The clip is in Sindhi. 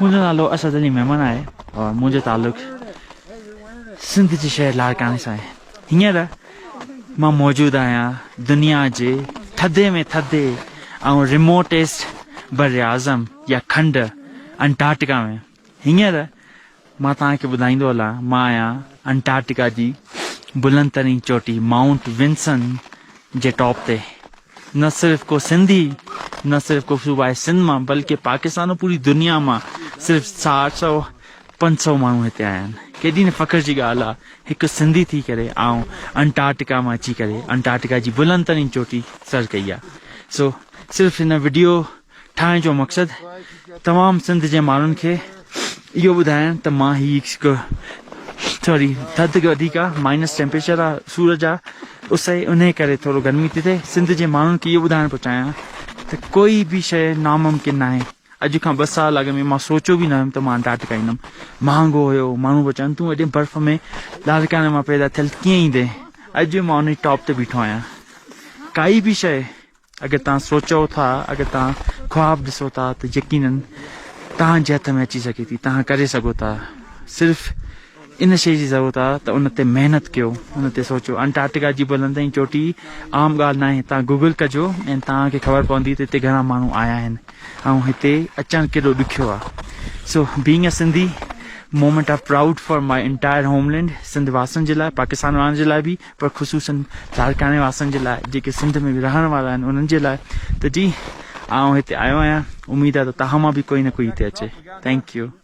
منهنجو نالو اسد علي ميمڻ آهي اور منهنجو تعلق سنڌ جي شهر لاڙڪاڻي سان آهي. هينئر مان موجود آهيان دنيا جي ٿڌي ۾ ٿڌي ۽ ريموٽيسٽ براعظم يا کنڊ انٽارڪٽيڪا ۾. هينئر مان توهان کي ٻڌائيندو هلان مان آهيان انٽارڪٽيڪا جي بلند ترين چوٽي مائونٽ ونسن جي ٽاپ تي. نه صرف ڪو سنڌي، نه صرف ڪو صوبائي سنڌ مان بلڪه پاڪستان ۽ پوري دنيا مان صرف چار سئو پنج سئو ماڻهو هتي آيا آهن. ڪيڏي نه فخر جي ڳالهه آهي هڪ سنڌي ٿي ڪري آئون انٽارڪٽيڪا مان اچي ڪري انٽارڪٽيڪا جي بلند ترين چوٽي سر ڪئي آهي. سو صرف هن وڊيو ٺاهڻ جو مقصد تمام سنڌ جي ماڻهن کي اهو ٻڌائڻ ته مان هي هڪ سوري ٿڌ وڌيڪ آ مائنس ٽيمپريچر آ سورج آ اس آهي انهي ڪري ٿورو گرمي ٿي ٿئي سنڌ جي ماڻهن کي اهو ٻڌائڻ پيو چاهيان ته ڪوئي به شيء ناممڪن ناهي اڄ کان ٻه سال اڳ ۾ مان سوچيو به نه هيم ته مان انٽارڪٽيڪا ايندم مهانگو هيو ماڻهو پيا چون تون ايڏي برف ۾ لاڙڪاڻي مان پيدا ٿيل ڪيئن ايندين اڄ مان انهي ٽاپ تي بيٺو آهيان ڪائي به شيء اگر توهان سوچو ٿا، اگر توهان خواب ڏسو ٿا ته يقينن توهان جي هٿ ۾ اچي سگهي ٿي، توهان ڪري سگهو ٿا. صرف ان شيء جي ضرورت آهي ته ان تي محنت ڪيو، ان تي سوچو. انٽارڪٽيڪا جي بلند ۽ چوٽي عام ڳالهه ناهي. توهان گوگل ڪجو ۽ توهان کي خبر پوندي ته هتي گهڻا ماڻهو آيا آهن ۽ هتي اچڻ ڪيڏو ڏکيو آهي. So being a Sindhi moment of proud for my entire homeland Sindh واسين جي لاء، پاڪستان وارن جي لاء به. پر خصوصن لاڙڪاڻي واسين جي لاء جيڪي سنڌ ۾ به رهڻ وارا آهن انهن جي لاء ته جي آئون هتي آيو آهيان اميد آهي ته توهان مان به ڪوئي نه ڪوئي هتي اچي thank you.